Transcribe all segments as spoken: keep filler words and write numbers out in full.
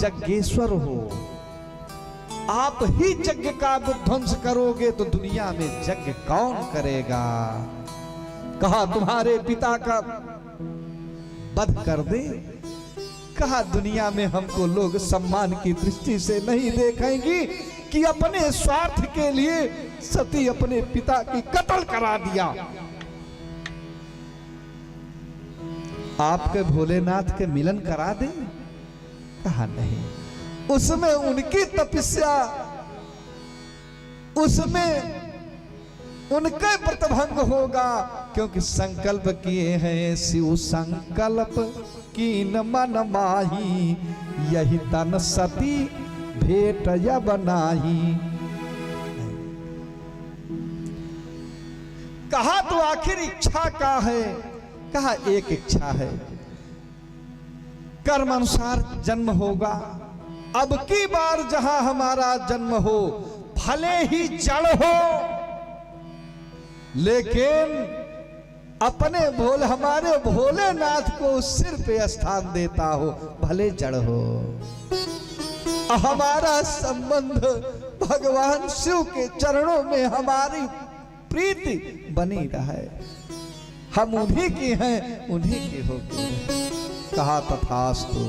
यज्ञेश्वर हो, आप ही यज्ञ का विध्वंस करोगे तो दुनिया में यज्ञ कौन करेगा? कहा तुम्हारे पिता का वध कर दे। कहा दुनिया में हमको लोग सम्मान की दृष्टि से नहीं देखेंगी कि अपने स्वार्थ के लिए सती अपने पिता की कत्ल करा दिया। आपके भोलेनाथ के मिलन करा दे? कहा नहीं। उसमें उनकी तपस्या, उसमें उनके व्रतभंग होगा, क्योंकि संकल्प किए हैं शिव संकल्प कीन मन माही, यही तन सती भेट अब नाही। कहा तो आखिर इच्छा का है? कहा एक इच्छा है, कर्म अनुसार जन्म होगा। अब की बार जहां हमारा जन्म हो, भले ही जड़ हो, लेकिन अपने भोले, हमारे भोलेनाथ को सिर पे स्थान देता हो, भले जड़ हो। हमारा संबंध भगवान शिव के चरणों में हमारी प्रीति बनी रहे। हम उन्हीं के हैं, उन्हीं के होके। कहा तथास्तु,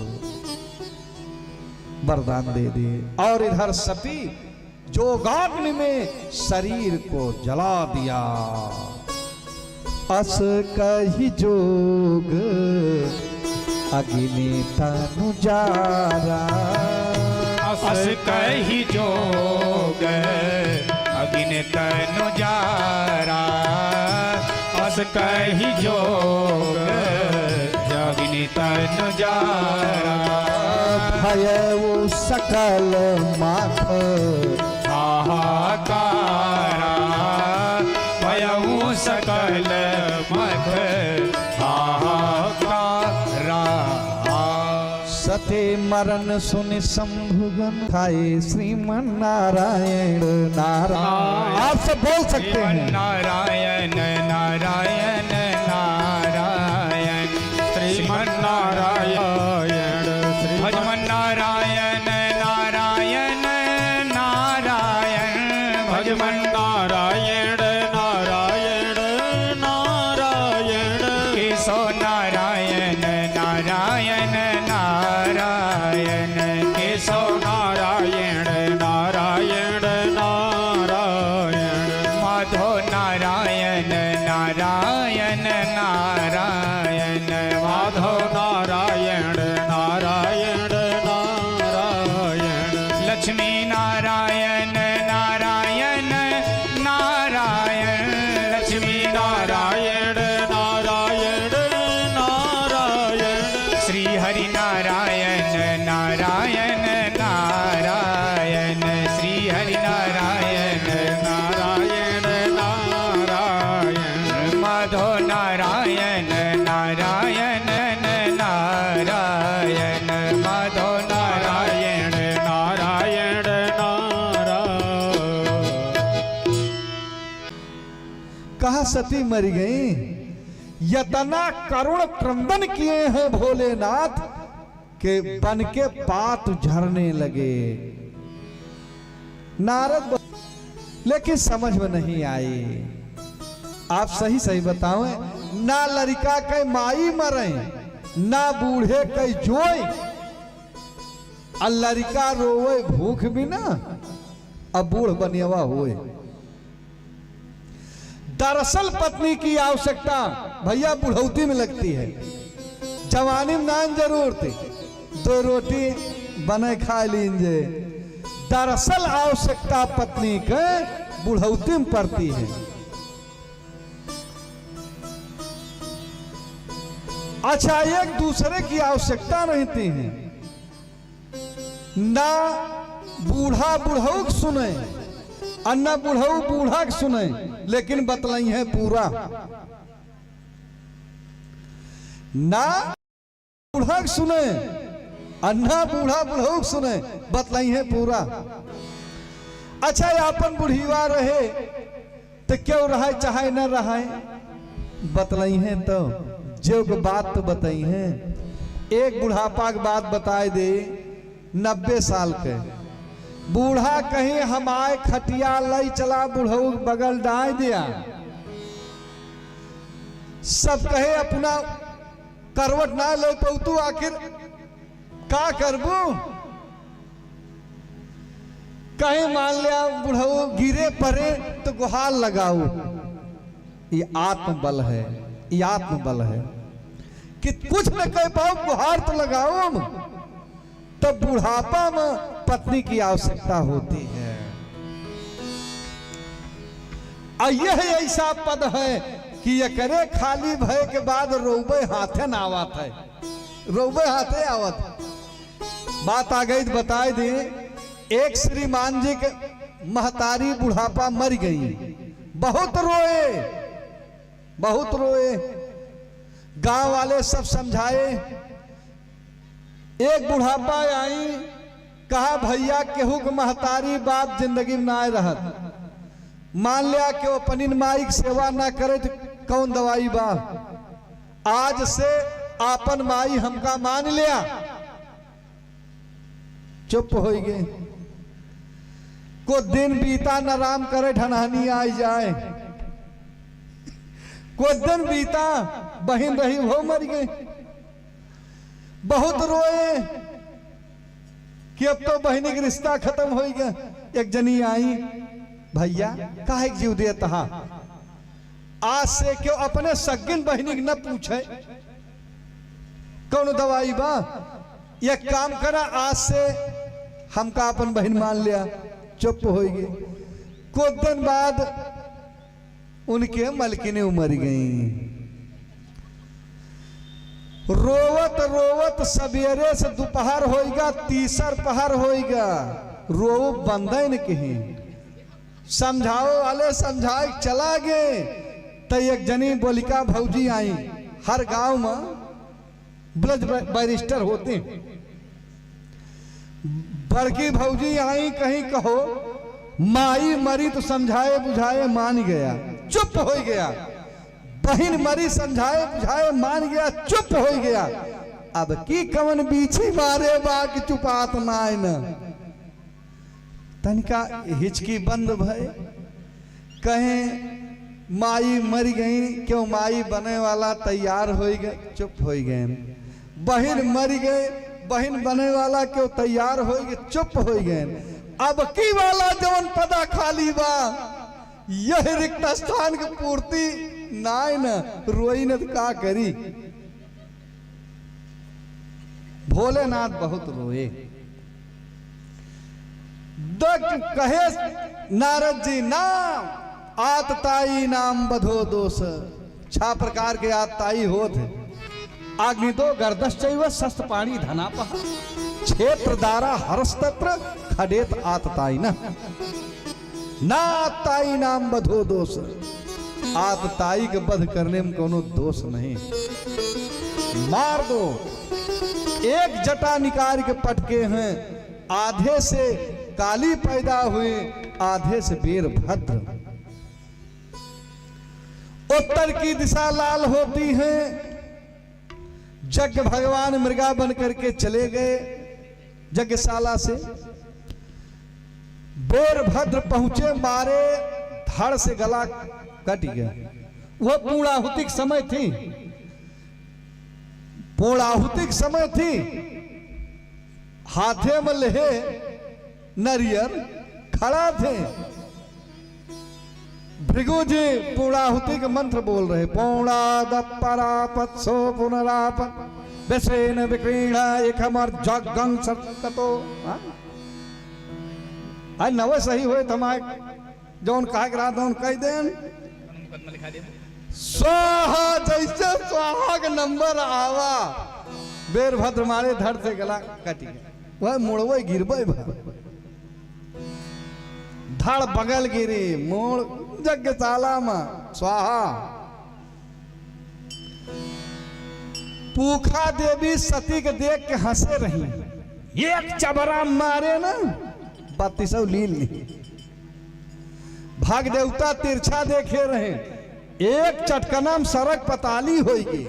वरदान दे दिए। और इधर सती जोगाग्नि में शरीर को जला दिया। अस कहि जोग अग्नि तनु जारा। अस कहि जोग अग्नि तनु जारा। अस कहि जोग अग्नि तनु जारा। भयउ सकल मख हाहाकारा। भयउ सकल मख हाहाकारा। सती मरण सुनि शंभुगन खाए श्रीमन नारायण नारायण। आप सब बोल सकते हैं। नारायण नारायण नारायण। श्रीमन नारायण श्रीमन नारायण नारायण नारायण। भजमन नारायण नारायण नारायण। केशव नारायण नारायण नारायण। केशव नारायण नारायण नारायण। माधव नारायण नारायण नारायण। माधव नारायण नारायण नारायण। लक्ष्मी नारायण नारायण नारायण। लक्ष्मी नारायण नारायण नारायण। श्री हरि नारायण नारायण नारायण। श्री हरि नारायण नारायण नारायण। माधव नारायण नारायण नारायण। माधव नारायण नारायण नारायण। कहा सती मरि गई। यतना करुण क्रंदन किए हैं भोलेनाथ के बन के पात झरने लगे। नारद ब-, लेकिन समझ में नहीं आई। आप सही सही बतावें, ना लड़िका के माई मरे, ना बूढ़े के जोई, आ लड़िका रोवे भूख बिना, अब बूढ़ बनियवा होए। दरअसल पत्नी की आवश्यकता भैया बुढ़ौती में लगती है, जवानी में नान जरूर थी, दो रोटी बने खा लीन जे। दरअसल आवश्यकता पत्नी के बुढ़ौती में पड़ती है। अच्छा, एक दूसरे की आवश्यकता रहती है। ना बूढ़ा बुढ़ऊ के सुने, आ ना बुढ़ऊ बूढ़ा के सुने, लेकिन बतलाई है पूरा। ना बूढ़ा के सुने, आ ना बूढ़ा बुढ़ऊ के सुने, बतलाई है पूरा। अच्छा, ये आपन बुढ़ीवा रहे, तो क्यों रहाय चाहे न रहाय, बतलाई हैं तो, जो के बात तो बताई हैं। एक बुढ़ापा के बात बताए दे, नब्बे साल के बूढ़ा कहीं, "हमाय खटिया लई चला बुढ़ऊ, बगल डाय दिया।" सब कहे, "अपना करवट ना ले पौतू, आखिर का करबू?" कहीं मान लिया बुढ़ऊ गिरे परे तो गुहार लगाऊ। ये आत्मबल है, ये आत्मबल है कि कुछ न कह पाओ, गुहार तो लगाओ। तब बुढ़ापा में पत्नी की आवश्यकता होती है। और यह ऐसा पद है कि एकरे खाली भय के बाद रोबे हाथे ना आवत है, रोबे हाथे आवत। बात आ गई तो बताए दी। एक श्रीमान जी के महतारी बुढ़ापा मर गई, बहुत रोए, बहुत रोए। गांव वाले सब समझाए। एक बुढ़ापा आई, कहा, "भैया, केहू के महतारी बाप जिंदगी में ना रहत। मान लिया कि वो अपनी माई की सेवा ना करे तो कौन दवाई बा? आज से आपन माई हमका मान लिया।" चुप होई गए। कुछ दिन बीता, न राम करे ढनहनी आई जाए। कुछ दिन बीता, बहिन रही, वो मर गए। बहुत रोए कि अब तो बहिनी के रिश्ता खत्म होई गया। एक जनी आई, "भैया, काहे के जीव देत हा? आज से केहू अपने सग्गिन बहिनी के न पूछे, कौनो दवाई बा? एक काम करा, आज से हमका अपन बहिन मान लिया।" चुप होई गए। कुछ दिन बाद उनके मलकिनी उमर गई। रोवत रोवत सबेरे से दोपहर होइगा, तीसर पहर होइगा, रोव बंदे न कहीं। समझाओ वाले समझाए चला गए, त एक जनी बोलिका भौजी आई। हर गांव में ब्लज बै-, बैरिस्टर होते हैं। बड़की भौजी आई, कहीं कहो, "माई मरी तो समझाए बुझाए मान गया, चुप हो गया। बहिन मरी समझाए बुझाए मान गया, चुप हो गया। अब की कवन बीछी मारे बा कि चुपात नाय न।" तनिका हिचकी बंद भय, कहें, "माई मर गई, क्यों माई बने वाला तैयार होई गए?" चुप होई गए। "बहिन मर गए, बहिन बने वाला क्यों तैयार होई गए?" चुप होई गए। अब की वाला जवन पदा खाली बा, यह रिक्त स्थान के पूर्ति नाय न, रोई न त का करी। भोलेनाथ बहुत रोए। दक्ष कहे नारद जी, "ना आतताई नाम बधो दोष।" छह प्रकार के आतताई होत है। अग्निदो गर्दश चैव शस्त्र पाणी धनापह। क्षेत्र दारा हरस तत्र खडेत आतताई न। ना आतताई नाम बधो दोष, आतताई के वध करने में कोनो दोष नहीं। मार दो। एक जटा निकाल के पटके हैं, आधे से काली पैदा हुई, आधे से वीरभद्र। उत्तर की दिशा लाल होती है, यज्ञ भगवान मृगा बन करके चले गए यज्ञशाला से। वीरभद्र पहुंचे, मारे, धड़ से गला कट गया। वह पूर्णाहुति के समय थी, पूर्णाहुति के समय थी। हाथे में लेहे नरियर खड़ा थे। भृगु जी पूर्णाहुति के मंत्र बोल रहे, "पूर्णाद परापत्सो पुनराप व्यसेन विक्रीण इखमर जगं सत्कतो।" हाँ? आज नवे सही होए त हमारे जौन कहे के रहा तौन कह देन। स्वाहा, जैसे स्वाहा के नंबर आवा, वीरभद्र मारे धड़ से गला कट गया। वह मुड़वे गिरबे भा। धड़ बगल गिरी, मूड़ यज्ञशाला में स्वाहा। पूखा देवी सती के देख के हंसे रही, एक चबरा मारे ना, बत्तीसौ लील ली। भाग देवता तिरछा देखे रहे, एक चटकना में सरग पताली होई गई।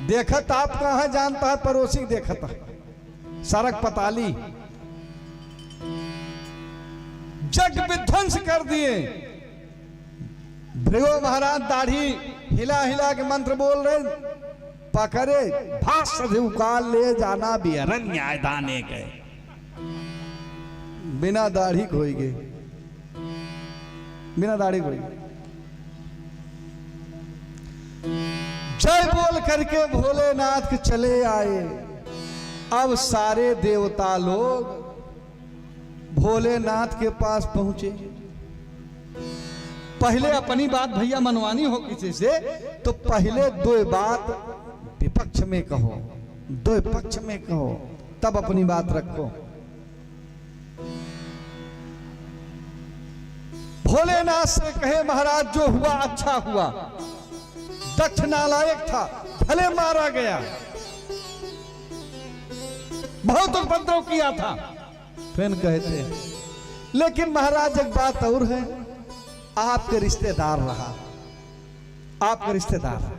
देखत आप कहाँ जानता है, पड़ोसी देखत है। सरग पताली, जग विध्वंस कर दिए। भृगु महाराज दाढ़ी हिला हिला के मंत्र बोल रहे, पकरे, भास से उकाल ले जाना बियरन न्यायदाने के। बिना दाढ़ी के होई गे, बिना दाढ़ी के होई गे। जय बोल करके भोलेनाथ के चले आए। अब सारे देवता लोग भोलेनाथ के पास पहुंचे। पहले अपनी बात भैया मनवानी हो किसी से, तो पहले दो बात विपक्ष में कहो, दो पक्ष में कहो, तब अपनी बात रखो। भोलेनाथ से कहे, महाराज, जो हुआ अच्छा हुआ, दक्ष नालायक था, भले मारा गया, बहुत उपद्रव किया था, फिर कहते हैं, लेकिन महाराज, एक बात और है, आपके रिश्तेदार रहा, आपके रिश्तेदार रहा।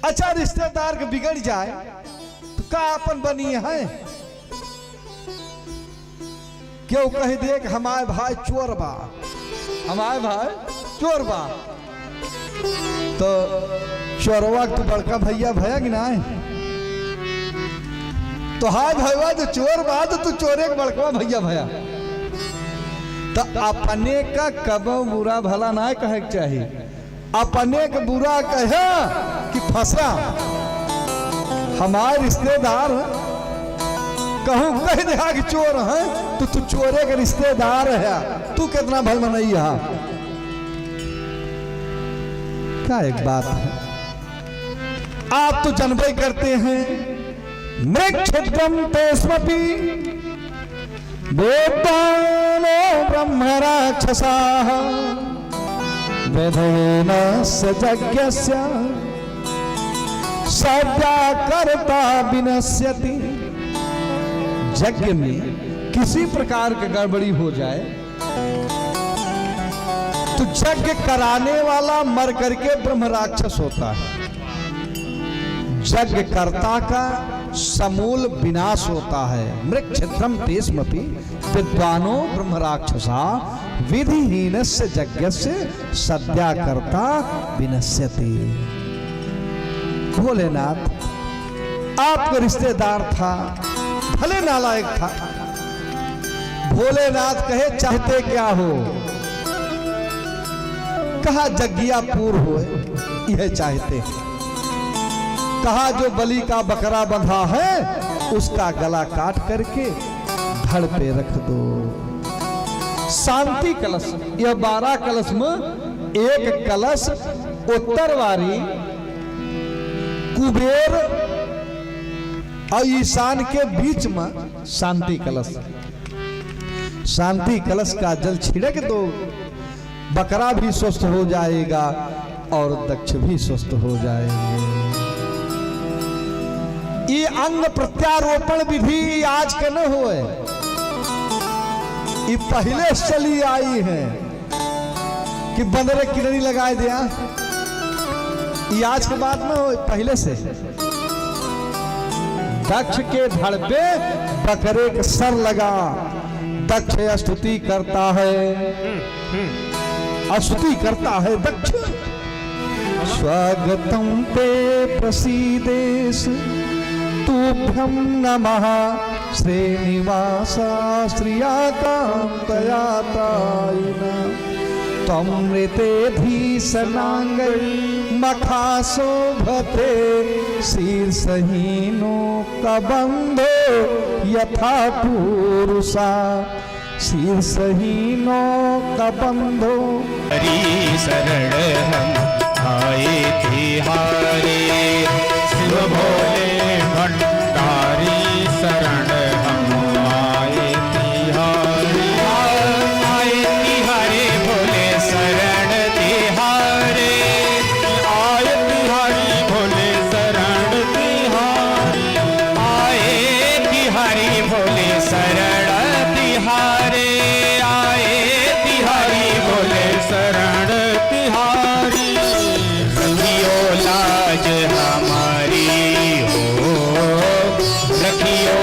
अच्छा, रिश्तेदार के बिगड़ जाए तो का आपन बनी है? केहू कह दे कि हमारे भाई चोर बा, हमारे भाई चोर बा, तो चोरवा के तू बड़का भैया भया कि नाहीं? तो हाय भैया, जो चोर बा, तो तू चोरे के बड़कवा भैया भया। तो अपने का कबो बुरा भला ना कहे के चाही। अपने के बुरा कहे कि फंसा, हमार रिश्तेदार कहूँ कह दे कि चोर है, तो तू चोरे के रिश्तेदार है, तू कितना भल मनई है। का एक बात है, आप तो जनबे करते हैं, मृग छिद्रम तेस्मपि विद्वानो ब्रह्मराक्षसाः विधिहीनस्य यज्ञस्य सद्यः कर्ता विनश्यति। यज्ञ में किसी प्रकार की गड़बड़ी हो जाए तो यज्ञ कराने वाला मर करके ब्रह्म राक्षस होता है। यज्ञकर्ता का समूल विनाश होता है। मृग छिद्रम तेस्मपि विद्वानो ब्रह्म राक्षसा विधिहीनस्य यज्ञस्य सद्यः कर्ता विनश्यति। भोलेनाथ आपका रिश्तेदार था, भले नालायक था। भोलेनाथ कहे, चाहते क्या हो? कहा, जग्गिया पूर होए, यह चाहते हैं। कहा, जो बलि का बकरा बंधा है, उसका गला काट करके धड़ पे रख दो। शांति कलश, यह बारह कलश में एक कलश उत्तर वारी कुबेर और ईशान के बीच में शांति कलश। शांति कलश का जल छिड़क दो, बकरा भी स्वस्थ हो जाएगा और दक्ष भी स्वस्थ हो जाएंगे। ये अंग प्रत्यारोपण विधि आज के न होए, ये पहले से चली आई है। कि बंदरे किडनी लगाए दिया, ये आज के बात न हो, पहले से। दक्ष के धड़ पे बकरे का सर लगा, दक्ष स्तुति करता है, स्तुति करता है दक्ष। स्वागतं ते प्रसीदेश तुभ्यं नमः श्रीनिवास श्रियाकान्तयात्रायिण। त्वं ऋतेऽधीशनाङ्गैर्मखा शोभते शीर्षहीनो कबन्धो यथा पूरुषा। शीर्षहीनो कबन्धो। हरि शरण हम आए तिहारे, शिव भोले भंडारी शरण हम आए तिहारे। आए तिहारे भोले शरण तिहारे, आए तिहारी भोले शरण तिहारे, आए तिहारी भोले शरण तिहारे, आए तिहारी भोले शरण तिहारी। रखियो लाज हमारी हो, रखियो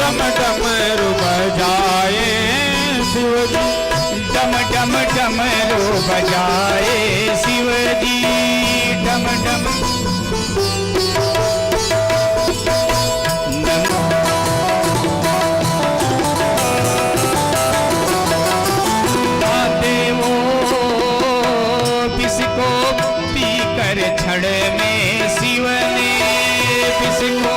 डम डमरू बजाए शिव जी, डम डम डमरू बजाए शिव जी, डम डम। देवो विष को पीकर क्षण में शिव ने विष को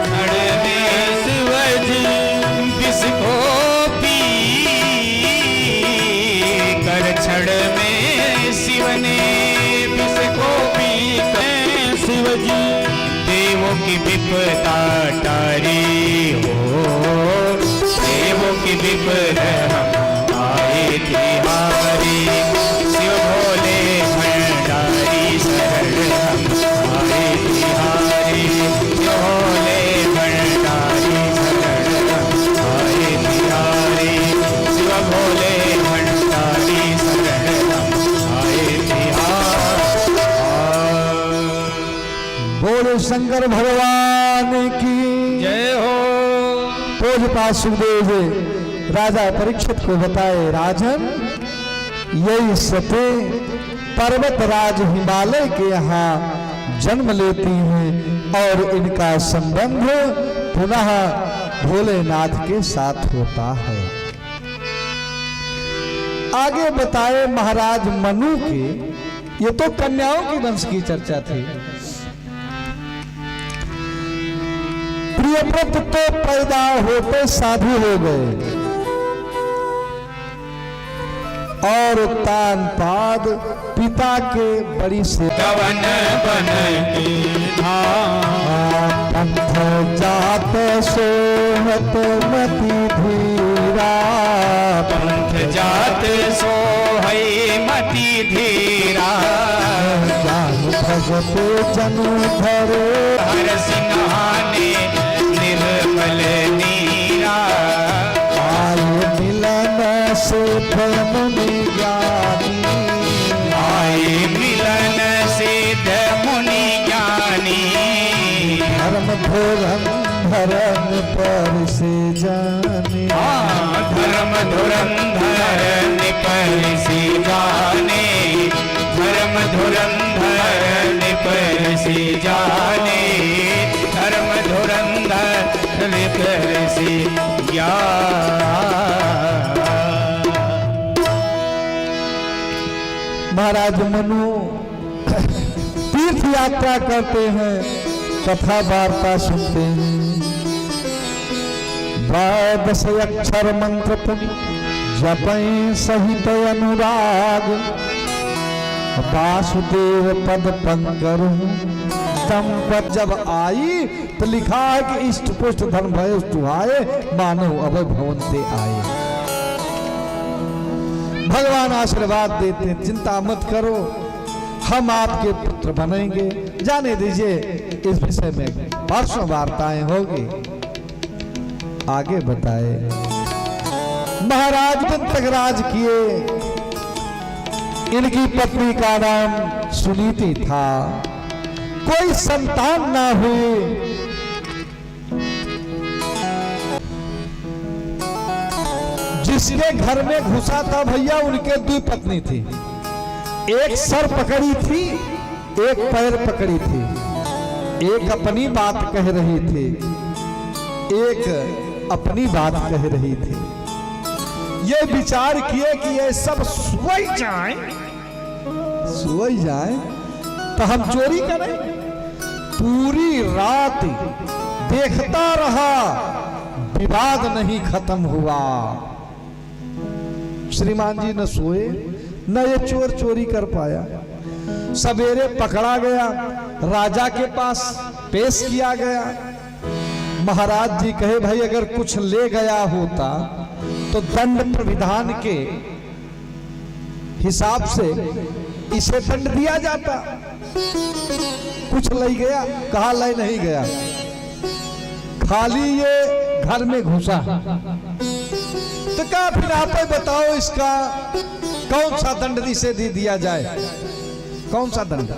क्षण में शिव जी विष को पी कर क्षण में शिव ने विष को पी कर शिव जी देवों की विपदा टारी हो, देवों की विपदा हम आए तिहारी, शिव भोले भंडारी शरण हम आए तिहारी, शिव भोले भंडारी शरण हम आए तिहारी, शिव भोले भंडारी शरण हम आए तिहारी। बोलो शंकर भगवान की जय हो। पूज्यपाद सुखदेव जी राजा परीक्षित को बताए, राजन, यही सती पर्वत राज हिमालय के यहाँ जन्म लेती हैं और इनका संबंध पुनः भोलेनाथ के साथ होता है। आगे बताए महाराज मनु के, ये तो कन्याओं की वंश की चर्चा थी। प्रियव्रत तो पैदा होते साधु हो गए और तान पाद पिता के बड़ी से कवन बन के धाम। पंथ जात सोहत मति धीरा, पंथ जात सोहइ मति धीरा। जान भगत जनु धरे। हर सिंहाने निर्मल नीरा। आए मिलन सिद्ध मुनि ज्ञानी। आए मिलन सिद्ध मुनि ज्ञानी। धर्म धुरंधर नृप ऋषि जाने। हाँ, धर्म धुरंधर नृप ऋषि जाने, धर्म धुरंधर नृप ऋषि जाने, धर्म धुरंधर नृप ऋषि जाने। महाराज मनु तीर्थ यात्रा करते हैं, कथा वार्ता सुनते हैं। द्वादश अक्षर मंत्र पुनि जपैं सहित अनुराग। वासुदेव पद पंकज तम पद। जब आई तो लिखा है कि इष्ट पुष्ट धन भय सुहाए, मानव अभय भवन ते आए। भगवान आशीर्वाद देते हैं, चिंता मत करो, हम आपके पुत्र बनेंगे। जाने दीजिए, इस विषय में परसों वार्ताएं होगी, आगे बताए। महाराज वंतक राज किए, इनकी पत्नी का नाम सुनीति था। कोई संतान ना हुई। जिसके घर में घुसा था भैया, उनके दुइ पत्नी थी, एक सर पकड़ी थी, एक पैर पकड़ी थी, एक अपनी बात कह रही थी, एक अपनी बात कह रही थी। ये विचार किए कि ये सब सोई जाएं, सोई जाएं, तो हम चोरी करें। पूरी रात देखता रहा, विवाद नहीं खत्म हुआ। श्रीमान जी न सोए, न ये चोर चोरी कर पाया। सवेरे पकड़ा गया, राजा के पास पेश किया गया। महाराज जी कहे, भाई, अगर कुछ ले गया होता तो दंड प्रविधान के हिसाब से इसे दंड दिया जाता। कुछ लइ गया, कहा लइ नहीं गया, खाली ये घर में घुसा। तो कहा, फिर आप ही बताओ, इसका कौन सा दंड इसे दे दिया जाए, कौन सा दंड?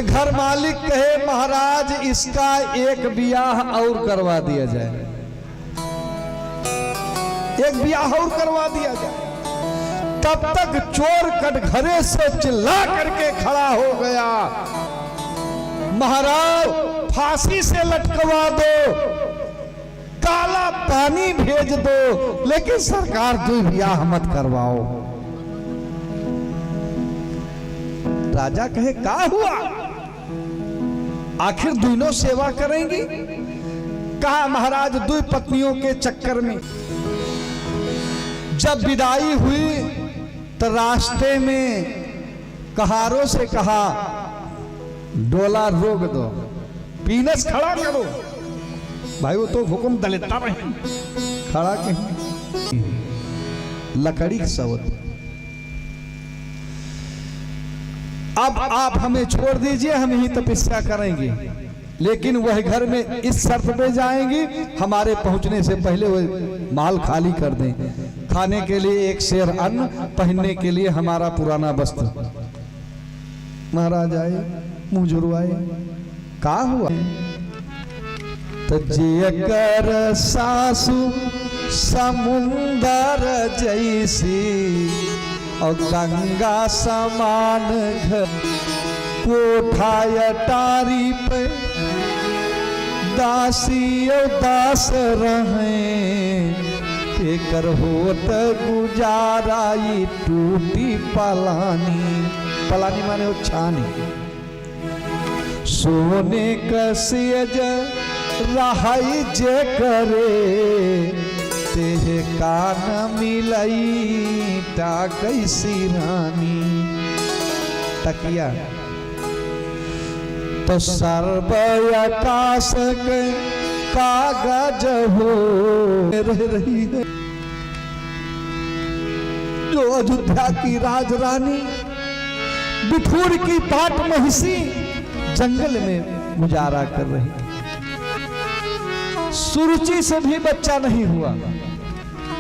घर मालिक कहे, महाराज, इसका एक बियाह और करवा दिया जाए, एक बियाह और करवा दिया जाए। तब तक चोर कटघरे से चिल्ला करके खड़ा हो गया, महाराज, फांसी से लटकवा दो, काला पानी भेज दो, लेकिन सरकार दुइ बियाह मत करवाओ। राजा कहे, का हुआ? आखिर दुइनों सेवा करेंगी? कहा, महाराज, दुइ पत्नियों के चक्कर में जब विदाई हुई तो रास्ते में कहारों से कहा, "डोला रोक दो, पीनस खड़ा करो।" भाई, वो तो हुकुम दलेता रहे, खड़ा कहीं लकड़ी के सवत। अब आप हमें छोड़ दीजिए, हम यहीं तपस्या करेंगे, लेकिन वह घर में इस शर्त पे जाएंगी, हमारे पहुंचने से पहले वह महल खाली कर दें। खाने के लिए एक सेर अन्न, पहनने के लिए हमारा पुराना वस्त्र। महाराज आए, मुँह झुरवाए, का हुआ? त जेकर सासु समुंदर जैसी और गंगा समान घर, कोठा अटारी पे दासी और दास रहें, एकर होत गुजारा ई टूटी पलानी। पलानी माने वो छानी। सोने क सेज रहई जे करे, तेह कान मिलई टाकई सिरानी। तकिया तो सर्व आकाश के कागज हो रह रही है। जो अयोध्या की राजरानी बिठूर की पाट महिसी जंगल में गुजारा कर रही। सुरुचि से भी बच्चा नहीं हुआ।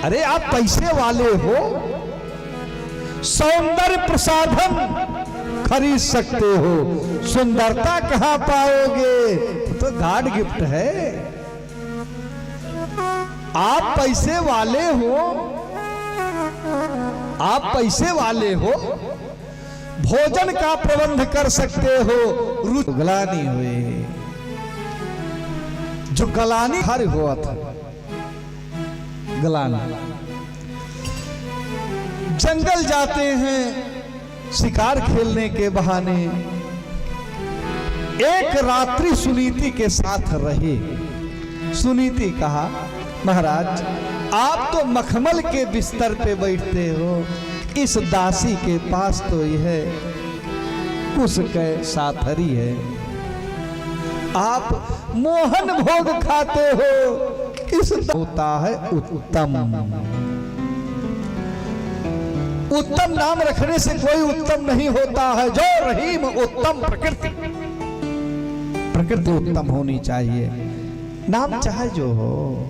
अरे, आप पैसे वाले हो, सौंदर्य प्रसाधन खरीद सकते हो, सुंदरता कहाँ पाओगे? तो गॉड गिफ्ट है। आप पैसे वाले हो, आप पैसे वाले हो, भोजन का प्रबंध कर सकते हो। रुच-, ग्लानि हुए, जो ग्लानि हर हुआ था, ग्लानि। जंगल जाते हैं, शिकार खेलने के बहाने एक रात्रि सुनीति के साथ रहे। सुनीति कहा, महाराज, आप तो मखमल के बिस्तर पे बैठते हो, इस दासी के पास तो यह कुस कै साथरी है। आप मोहन भोग खाते हो, इस होता है उत्तम। उत्तम नाम रखने से कोई उत्तम नहीं होता है। जो रहीम उत्तम प्रकृति, प्रकृति उत्तम होनी चाहिए, नाम चाहे जो हो।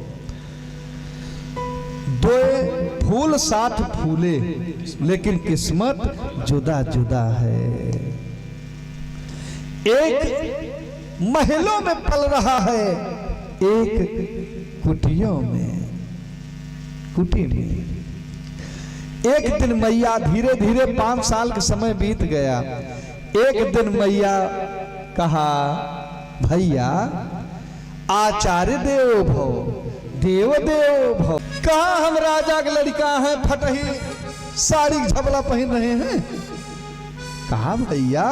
दोए फूल साथ फूले, लेकिन किस्मत जुदा जुदा है। एक महलों में पल रहा है, एक कुटियों में, कुटी में। एक दिन मैया, धीरे धीरे पाँच साल का समय बीत गया। एक दिन मैया कहा, भैया, आचार्य देवो भव, देव देवो भव। कहाँ हम राजा के लड़िका हैं, फटही साड़ी के झबला पहिन रहे हैं? कहा, भैया,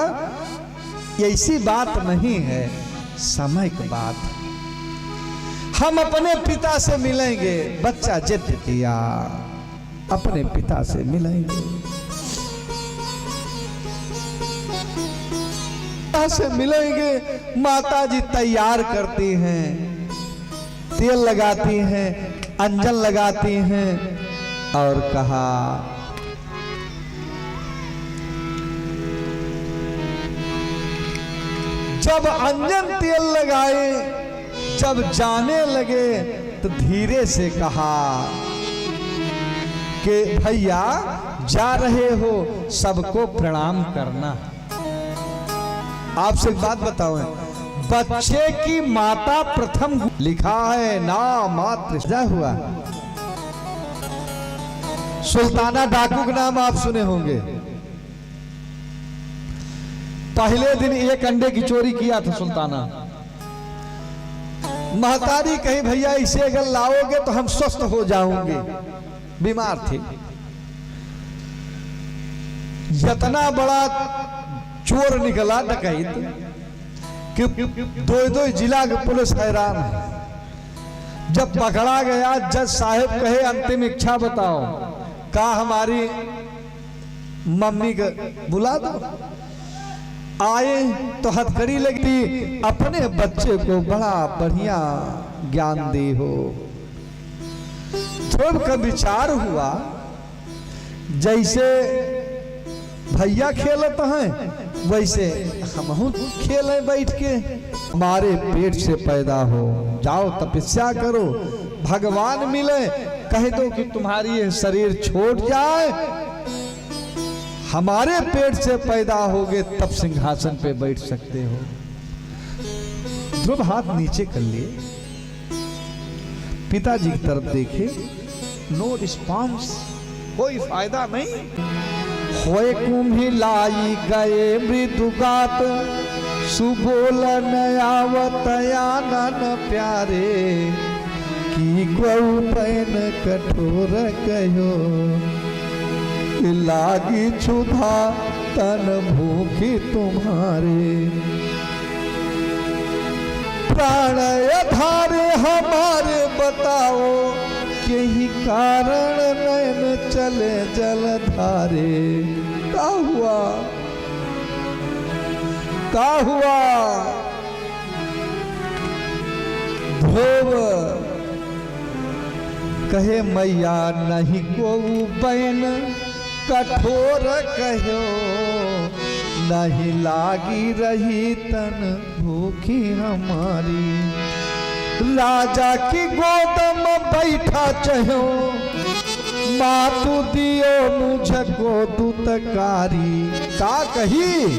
ऐसी बात नहीं है, समय की बात। हम अपने पिता से मिलेंगे। बच्चा जिद किया, अपने पिता से मिलेंगे, पिता से मिलेंगे। माता जी तैयार करती हैं, तेल लगाती हैं, अंजन लगाती हैं और कहा, जब अंजन तेल लगाए, जब जाने लगे तो धीरे से कहा कि भैया जा रहे हो, सबको प्रणाम करना। आपसे एक बात बताओ, बच्चे की माता प्रथम गु-, लिखा है ना मात्र जा हुआ। सुल्ताना डाकू का नाम आप सुने होंगे। पहले दिन एक अंडे की चोरी किया था सुल्ताना। महतारी कही, "भैया, इसे अगर लाओगे तो हम स्वस्थ हो जाओगे।" बीमार थे। इतना बड़ा चोर निकला, डकैत, कि दो दो जिला के पुलिस हैरान है। जब पकड़ा गया, जज साहब कहे, "अंतिम इच्छा बताओ, का हमारी मम्मी को बुला दो।" आए तो हथकड़ी लगती, "अपने बच्चे को बड़ा बढ़िया ज्ञान दी हो।" ध्रुव का विचार हुआ, जैसे भैया खेलत हैं, वैसे हमहू खेलें बैठ के। हमारे पेट से पैदा हो, जाओ तपस्या करो, भगवान मिले, कह दो कि तुम्हारी ये शरीर छोट जाए, हमारे पेट से पैदा होगे, तब सिंहासन पे बैठ सकते हो। ध्रुव हाथ नीचे कर लिए, पिताजी की तरफ देखे, no response, कोई फायदा नहीं। होय कुम्हिलाई गए मृदुगात, सुबोल न आवत आनन प्यारे, की गौ बैन कठोर कह्यो, लागी क्षुधा तन भूखी तुम्हारे। प्राण आधार हमारे बताओ, केहि कारण नैन चले जलधारे। का हुआ? का हुआ? ध्रुव कहे, मैया नहीं को बैन कठोर कह्यो, नहीं लागी रही तन भूखी हमारी। राजा की गोद में बैठा चह्यो, मातु दियो मुझको दुतकारी। का कही?